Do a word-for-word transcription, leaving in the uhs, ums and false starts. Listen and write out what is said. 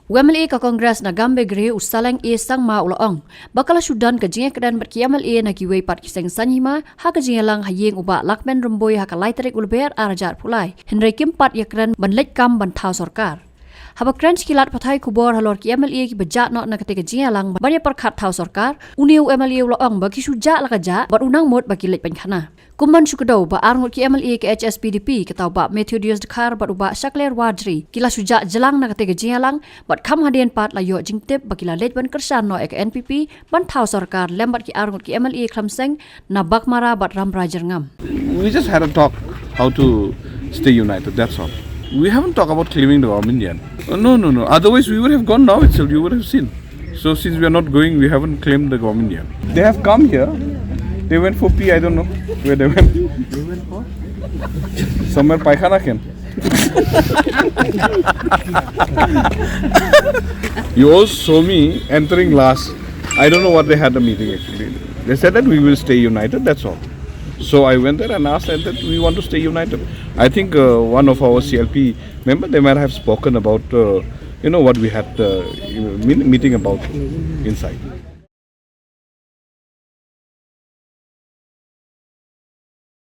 U M L A ka Congress na Gambegre u Saleng A Sangma u la ong ba ka la shu don ka jingïakren bad ki M L A na kiwei pat ki seng saiñ hima ha ka jingïalang ha ïing u Bah Lakmen Rymbui ha ka lai tarik u Lber ar hajar arphew lai, hynrei kim pat ïakren ban leit kam ban thaw sorkar. Haba kren sha ki lad pathai khubor halor ki M L A kiba jah noh na katei ka jingïalang ban ïapyrkhat thaw sorkar, une u M L A u la ong ba ki shu jah la ka jah bad u nang mut ba ki leit pynkhana. Kum ban shu kdew, ba arngut ki M L A ka H S P D P, kata u Bah Methodius Dkhar bad u Bah Shakliar Warjri, ki la shu jah jlang na katei ka jingïalang bad kham hadien pat la ïoh jingtip ba ki la leit ban kyrshan noh ïa ka N P P ban thaw sorkar lem bad ki arngut ki M L A khlem seng na Baghmara bad Rambrai Jyrngam. We just had a talk how to stay united, that's all. We haven't talked about claiming the government yet. Uh, no, no, no. Otherwise, we would have gone now itself, you would have seen. So, since we are not going, we haven't claimed the government yet. They have come here. They went for pee, I don't know where they went. They went for? Somewhere Paikhana can. You all saw me entering last. I don't know what they had the meeting actually. They said that we will stay united, that's all. So I went there and asked them that we want to stay united. I think uh, one of our C L P member, they might have spoken about, uh, you know, what we had uh, meeting about inside.